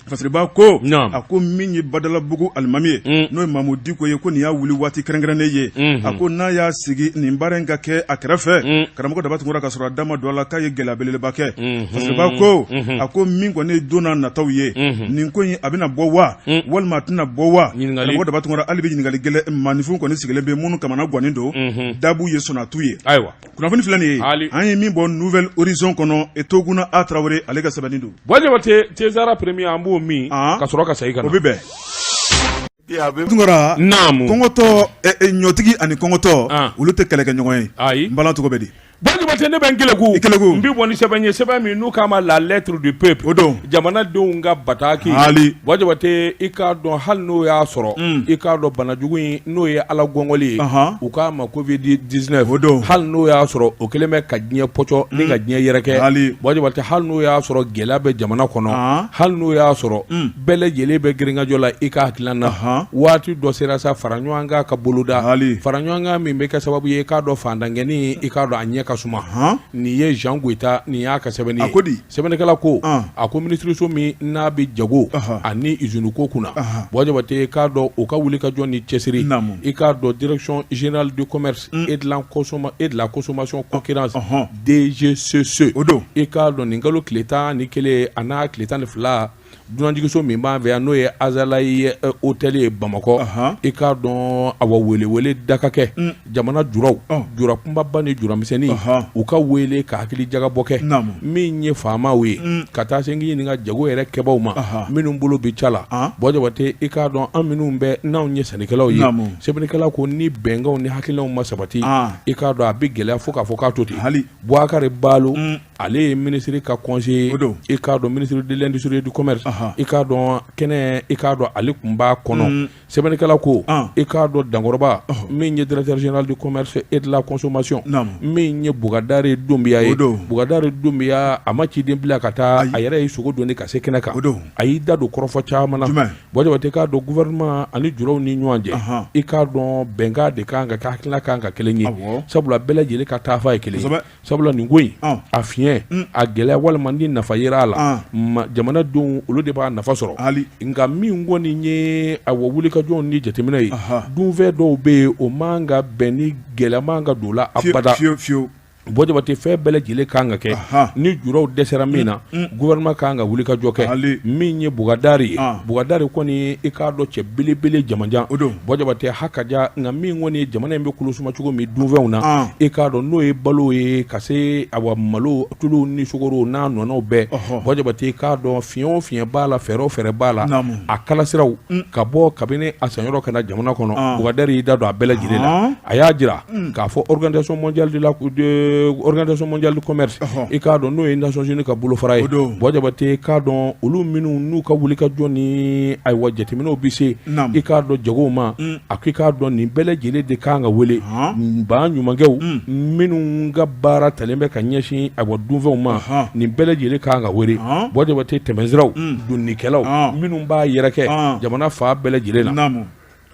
Fasiriba ko, a ko min ye Badalabugu alimami ye, n'o ye Mamu Diko ye, ko nin y'a wuli waati kɛrɛnkɛrɛnnen ye. A ko n'a y'a sigi nin baara in ka kɛ a kɛrɛfɛ, karamɔgɔ Daba Tunkara, ka sɔrɔ a da ma don a la, k'a ye gɛlɛya belebeleba kɛ. Fasiriba ko, a ko min kɔni ye don n'a nataw ye, nin ko in a bɛna bɔ wa, walima a tɛna bɔ wa? Karamɔgɔ Daba Tunkara, hali bi ɲininkali gɛlɛn maaninfin kɔni sigilen bɛ minnu kamana gannen don, dabu ye sɔnnatu ye. Ayiwa, kunnafoni filɛ nin ye, an ye min bɔ Nouvel Horizon kɔnɔ, Toguna A Tarawele, ale ka sɛbɛnni don. Buwa Jabate, Thé Sahara Premier, an b'o min ka sɔrɔ ka segin ka na. O bɛ bɛn. Tunkara, naamu, kɔngɔtɔ, ɲɔtigi ani kɔngɔtɔ, olu tɛ kɛlɛ kɛ ɲɔgɔn ye. Ayi. N bala, cogo bɛ di? Buwa Jabate, ne bɛ n keleku, i keleku, n bɛ bɔ ni sɛbɛn ye, sɛbɛn min n'u k'a ma La Lettre du peuple. O don. Jamanadenw ka bataki. Hali. Buwa Jabate, i k'a dɔn, hali n'o y'a sɔrɔ, i k'a dɔn, banajugu in n'o ye Ala gɔngɔli ye, u k'a ma Covid 19. O don. Hali n'o y'a sɔrɔ o kɛlen bɛ ka diɲɛ pɔcɔ ni ka diɲɛ yɛrɛkɛ. Hali. Buwa Jabate, hali n'o y'a sɔrɔ gɛlɛya bɛ jamana kɔnɔ, hali n'o y'a sɔrɔ bɛɛ lajɛlen bɛ girinkajɔ la i ka hakilina na, waati dɔ sera sa, fara ɲɔgɔn kan ka boloda, fara ɲɔgɔn kan min bɛ kɛ sababu ye i k'a dɔn fantankɛnin, i k'a dɔn a ɲɛ ka suma. Nin ye Jean Goyita, nin y'a ka sɛbɛnni ye. A ko di? Sɛbɛnnikɛla ko, a ko minisiriso min n'a bɛ jago ani usine ko kunna, Buwa Jabate, i k'a dɔn u ka wulikajɔ ni cɛsiri, i k'a dɔn Direction générale du commerce et de la consommation concurrence, DGCC, o don, i k'a dɔn nin kalo tile 11 a n'a tile 12, dunanjiginso min b'an fɛ yan, n'o ye Azalayi hôtel ye Bamakɔ, i k'a dɔn awa welewele da ka kɛ jamana juraw, jura kunbaba ni jura misɛnnin, u ka wele ka hakili jagabɔ kɛ min ye faamaw ye, ka taa se k'i ɲininka jago yɛrɛ kɛbaw ma minnu bolo bɛ ca la. Buwa Jabate, i k'a dɔn an minnu bɛ n'anw ye sannikɛlaw ye, sɛbɛnnikɛla ko ni bɛnkanw ni hakilinaw ma sabati, i k'a dɔn a bɛ gɛlɛya fo k'a fɔ k'a to ten. Hali. Bubakari Balo, ale ye minisiri ka conseiller ye, i k'a dɔn ministre de l'industrie et du commerce, i k'a dɔn kɛnɛ, i k'a dɔn ale tun b'a kɔnɔ. Sɛbɛnnikɛla ko, i k'a dɔn Dankɔrɔba min ye directeur général du commerce et de la consommation, min ye Bukadari Dunbiya ye, Bukadari Dunbiya, a ma ciden bila ka taa, a yɛrɛ ye sogo doni ka se kɛnɛ kan. A y'i da don kɔrɔfɔ caman na. Buwa Jabate, k'a dɔn gouvernement ani juraw ni ɲɔgɔn cɛ, i k'a dɔn bɛnkan de kan ka kɛ, hakilina kan ka kelen ye, sabula bɛɛ lajɛlen ka taafa ye kelen ye. Sabula nin ko in, a fiɲɛ, a gɛlɛya walima ni nafa yera a la, jamanadenw olu de b'a nafa sɔrɔ. Nka min kɔni ye awa wulikajɔw ni jateminɛ ye, dunfɛn dɔw bɛ yen, o man ka bɛn ni gɛlɛya man ka don o la abada. Buwa Jabate, fɛn bɛɛ lajɛlen kan ka kɛ, ni juraw dɛsɛra min na, gouvernement kan ka wulikajɔ kɛ. Min ye Bukadari ye, Bukadari kɔni, i k'a dɔn cɛ belebele jamanjan o don. Buwa Jabate, ha ka ja, nka min kɔni ye jamana in bɛ kolo suma cogo min dunfɛnw na, i k'a dɔn n'o ye balo ye, ka se awa malo, tulu ni sukaro n'a nɔnɔw bɛɛ. Buwa Jabate, i k'a dɔn fiɲɛ o fiɲɛ b'a la, fɛɛrɛ o fɛɛrɛ b'a la, a kalasiraw ka bɔ kabini a sanyɔrɔ ka na jamana kɔnɔ, Bukadari y'i da don a bɛɛ lajɛlen la. A y'a jira k'a fɔ Organisation mondiale de la Organisation mondiale du commerce, i k'a dɔn n'o ye Nations Unies ka bolofara ye, Buwa Jabate, i k'a dɔn olu minnu n'u ka wulikajɔ ni ayiwa jateminɛw bɛ se, i k'a dɔn jagow ma, a ko i k'a dɔn nin bɛɛ lajɛlen de kan ka wele ba ɲumankɛw minnu ka baara talen bɛ ka ɲɛsin ayiwa dunfɛnw ma, nin bɛɛ lajɛlen kan ka wele. Buwa Jabate, tɛmɛsiraw donnikɛlaw minnu b'a yɛrɛkɛ jamana fan bɛɛ lajɛlen na.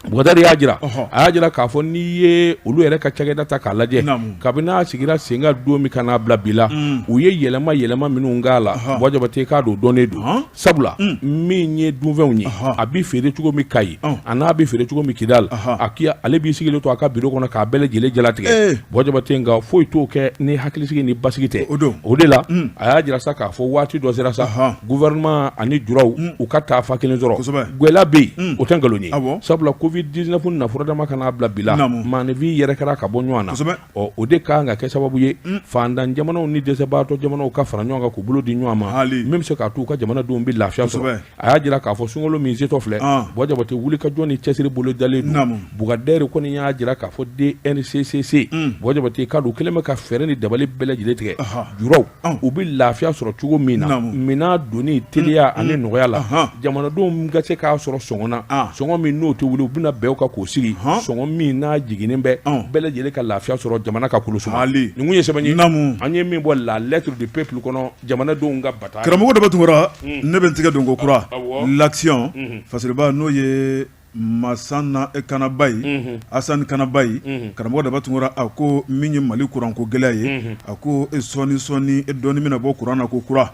Bukadari y'a jira, a y'a jira k'a fɔ n'i ye olu yɛrɛ ka cakɛda ta k'a lajɛ, kabini a sigira sen kan don min ka n'a bila bi la, u ye yɛlɛma yɛlɛma minnu k'a la, Buwa Jabate, k'a dɔn dɔnnen don, sabula min ye dunfɛnw ye, a bɛ feere cogo min Kayi, a n'a bɛ feere cogo min Kidali, a ale b'i sigilen to a ka biro kɔnɔ k'a bɛɛ lajɛlen jalatigɛ. Buwa Jabate, nka foyi t'o kɛ ni hakilisigi ni basigi tɛ. O de la a y'a jira sa k'a fɔ waati dɔ sera sa, gouvernement ani juraw u ka taafa kelen sɔrɔ. Gɛlɛya bɛ yen, o tɛ nkalon ye, sabula Covid 19 na furadama ka n'a bila bi la, maaninfin yɛrɛ kɛra ka bɔ ɲɔgɔn na. Ɔ, o de kan ka kɛ sababu ye faantan jamanaw ni dɛsɛbaatɔ jamanaw ka fara ɲɔgɔn kan k'u bolo di ɲɔgɔn ma, min bɛ se k'a to u ka jamanadenw bɛ lafiya sɔrɔ. A y'a jira k'a fɔ sunkalo min setɔ filɛ, Buwa Jabate, wulikajɔ ni cɛsiri bolo dalen don. Bukadari kɔni y'a jira k'a fɔ DNCCC, Buwa Jabate, k'a dɔn u kɛlen bɛ ka fɛɛrɛ ni dabali bɛɛ lajɛlen tigɛ, juraw u bɛ lafiya sɔrɔ cogo min na, minɛn donni teliya ani nɔgɔya la, jamanadenw ka se k'a sɔrɔ sɔngɔ na, sɔngɔ min n'o tɛ wuli. bɛna bɛn o kan k'o sigi sɔngɔ min n'a jiginnen bɛ bɛɛ lajɛlen ka lafiya sɔrɔ jamana ka kolo suma nin kun ye sɛbɛn ye an ye min bɔ La Lettre du Peuple kɔnɔ jamanadenw ka bata karamɔgɔ Daba Tunkara ne bɛ n tigɛ don ko kura L'Action Fasiriba n'o ye Masana Kanabayi Asani Kanabayi karamɔgɔ Daba Tunkara a ko min ye Mali kuranko gɛlɛya ye a ko sɔɔni sɔɔni dɔɔnin bɛna bɔ kuran na ko kura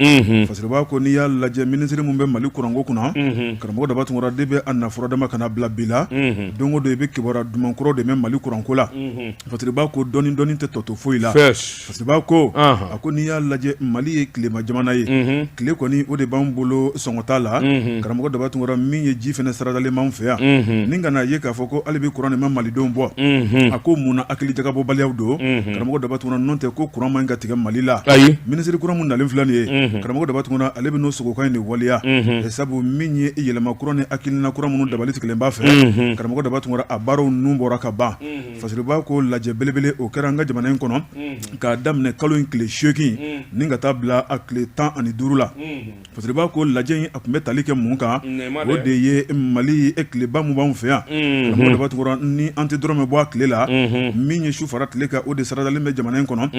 Fasiriba ko n'i y'a lajɛ minisiri min bɛ Mali kuranko kunna karamɔgɔ Daba Tunkara depuis a na furadama ka na bila bi la don o don i bɛ kibaruya duman kuraw de mɛn Mali kuranko la Fasiriba ko dɔɔnin dɔɔnin tɛ tɔ to foyi la Fasiriba ko a ko n'i y'a lajɛ Mali ye tilema jamana ye tile kɔni o de b'an bolo sɔngɔ t'a la karamɔgɔ Daba Tunkara min ye ji fana saradalen b'an fɛ yan ni ka n'a ye k'a fɔ ko hali bi kuran nin ma malidenw bɔ a ko mun na hakili jagabɔbaliyaw don karamɔgɔ Daba Tunkara n'o tɛ ko kuran man ka tigɛ Mali la ayi minisiri kura min nalen filɛ nin ye karamɔgɔ Daba Tunkara ale bɛ n'o sogokan in de waleya sabu min ye yɛlɛma kura ni hakilina kura minnu dabali tigɛlen b'a fɛ karamɔgɔ Daba Tunkara a baaraw ninnu bɔra ka ban Fasiriba ko lajɛ belebele o kɛra an ka jamana in kɔnɔ k'a daminɛ kalo in tile 8 ni ka taa bila a tile 15 la Fasiriba ko lajɛ in a tun bɛ tali kɛ mun kan o de ye Mali tileba min b'an fɛ yan karamɔgɔ Daba Tunkara ni an tɛ dɔrɔmɛ bɔ a tile la min ye su fara tile kan o de saradalen bɛ jamana in kɔnɔ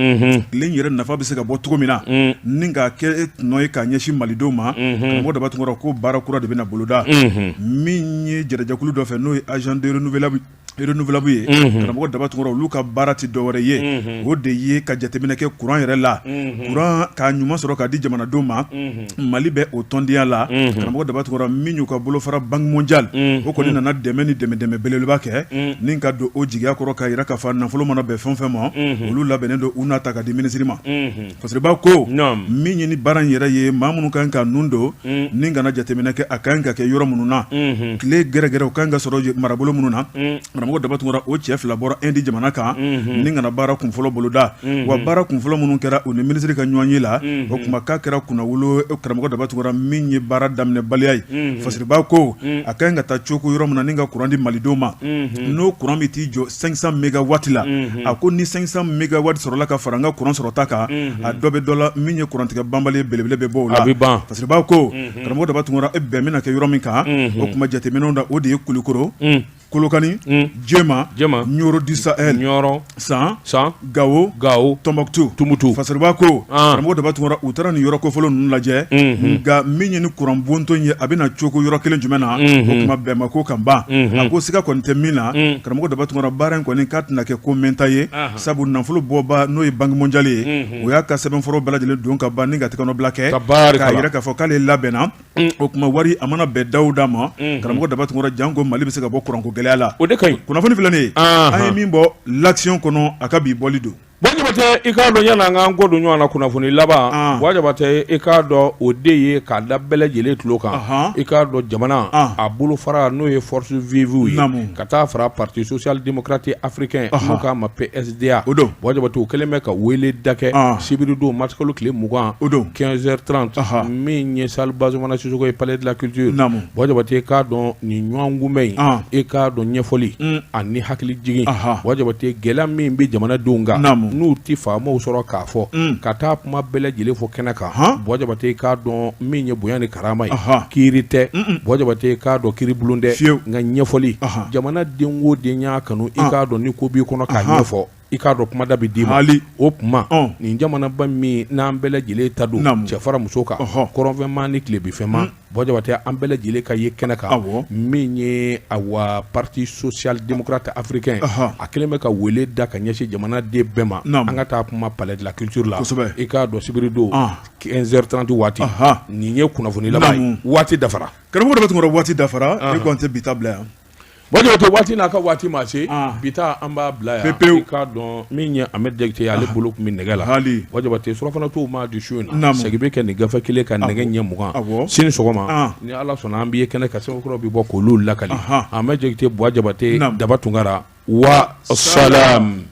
tile in yɛrɛ nafa bɛ se ka bɔ cogo min na ni k'a kɛ tɔnɔ ye k'a ɲɛsin malidenw ma karamɔgɔ Daba Tunkara ko baara kura de bɛna boloda min ye jɛrɛjɛkulu dɔ fɛ n'o ye agent de renouvelable renouvelable ye karamɔgɔ Daba Tunkara olu ka baara tɛ dɔwɛrɛ ye o de ye ka jateminɛ kɛ kuran yɛrɛ la kuran k'a ɲuman sɔrɔ k'a di jamanadenw ma Mali bɛ o tɔndenya la karamɔgɔ Daba Tunkara min y'u ka bolofara Banque mondiale o kɔni nana dɛmɛ ni dɛmɛ dɛmɛ belebeleba kɛ ni ka don o jigiya kɔrɔ k'a jira k'a fɔ nafolo mana bɛn fɛn fɛn ma olu labɛnnen don u n'a ta ka di minisiri ma Fasiriba ko min ye ni baara in yɛrɛ ye maa minnu kan ka nun don ni ka na jateminɛ kɛ a kan ka kɛ yɔrɔ minnu na tile gɛrɛgɛrɛ kan ka sɔrɔ marabolo minnu na karamɔgɔ Daba Tunkara o cɛ fila bɔra Inde jamana kan ni ka na baara kunfɔlɔ boloda wa baara kunfɔlɔ minnu kɛra u ni minisiri ka ɲɔgɔn ye la o kuma k'a kɛra kunnawolo karamɔgɔ Daba Tunkara min ye baara daminɛbaliya ye Fasiriba ko a ka kan ka taa cogo yɔrɔ min na ni ka kuran di malidenw ma n'o kuran bɛ t'i jɔ 500 mégawatts la a ko ni 500 mégawatts sɔrɔla ka fara an ka kuran sɔrɔta kan a dɔ bɛ dɔ la min ye kurantigɛ banbali belebele bɛ bɔ o la Fasiriba ko karamɔgɔ Daba Tunkara e bɛn bɛna kɛ yɔrɔ min kan o kuma jateminɛw da o de ye Kulukoro Kolokani Jema Ɲɔrɔ du Sahel San San Gawo Gawo Tɔnbukutu Tumutu Fasiriba ko karamɔgɔ Daba Tunkara u taara nin yɔrɔ kofɔlen ninnu lajɛ nka min ye ni kuran bonto ye a bɛna cogo yɔrɔ kelen jumɛn na o kuma bɛn ma k'o kan ban a ko siga kɔni tɛ min na karamɔgɔ Daba Tunkara baara in kɔni k'a tɛna kɛ ko mɛnta ye sabu nafolo bɔba n'o ye Banque mondiale ye o y'a ka sɛbɛnfura bɛɛ lajɛlen don ka ban ni ka tɛgɛnɔbila kɛ k'a jira k'a fɔ k'ale labɛnna o tuma wari a mana bɛn da o da ma karamɔgɔ Daba Tunkara janko Mali bɛ se ka bɔ kuranko gɛlɛya la o de ka ɲi kunnafoni filɛ nin ye an ye min bɔ L'Action kɔnɔ a ka bi bɔli don Buwa Jabatɛ i k'a dɔn yanni an k'an kɔ don ɲɔgɔn na kunnafoni laban Buwa Jabatɛ i k'a dɔn o de ye k'a da bɛɛ lajɛlen tulo kan i k'a dɔn jamana a bolofara n'o ye Forces Vives ye ka taa fara Parti social démocratique africain n'u k'a ma PSDA o don Buwa Jabatɛ o kɛlen bɛ ka wele da kɛ sibiridon marisikalo tile 20 o don 15h30 min ye salle Bazumana Sisɔkɔ ye Palais de la culture Buwa Jabatɛ i k'a dɔn nin ɲɔgɔn kunbɛn in i k'a dɔn ɲɛfɔli ani hakili jigin Buwa Jabatɛ gɛlɛya min bɛ jamanadenw kan n'u tɛ faamaw sɔrɔ k'a fɔ ka taa kuma bɛɛ lajɛlen fɔ kɛnɛ kan Buwa Jabatɛ i k'a dɔn min ye bonya ni karama ye kiiri tɛ Buwa Jabatɛ i k'a dɔn kiiribulon tɛ nka ɲɛfɔli jamana den o den y'a kanu i k'a dɔn ni ko b'i kɔnɔ k'a ɲɛfɔ i k'a dɔn kumada bɛ d'i ma o tuma nin jamanaba min n'an bɛɛ lajɛlen ta don cɛ fara muso kan kɔrɔnfɛma ni tilebinfɛma Buwa Jabatɛ an bɛɛ lajɛlen ka ye kɛnɛ kan min ye awa Parti social démocrate africain a kɛlen bɛ ka wele da ka ɲɛsin jamanaden bɛɛ ma an ka taa kuma Palais de la culture la i k'a dɔn sibiridon 15h30 waati nin ye kunnafoni laban ye waati dafara karamɔgɔ Daba Tunkara waati dafara e ko an tɛ bi ta bila yan Buwa Jabatɛ waati n'a ka waati ma se bi ta an b'a bila yan pewu i k'a dɔn min ye Amɛdi Jakite ye ale bolo tun bɛ nɛgɛ la Buwa Jabatɛ surafana to ma di su in na segin bɛ kɛ nin gafe kelen kan nɛgɛ ɲɛ 20 sini sɔgɔma ni Ala sɔnna an bɛ ye kɛnɛ kan sɛbɛn bɛ bɔ k'olu lakali Amɛdi Jakite Buwa Jabatɛ Daba Tunkara wa salam.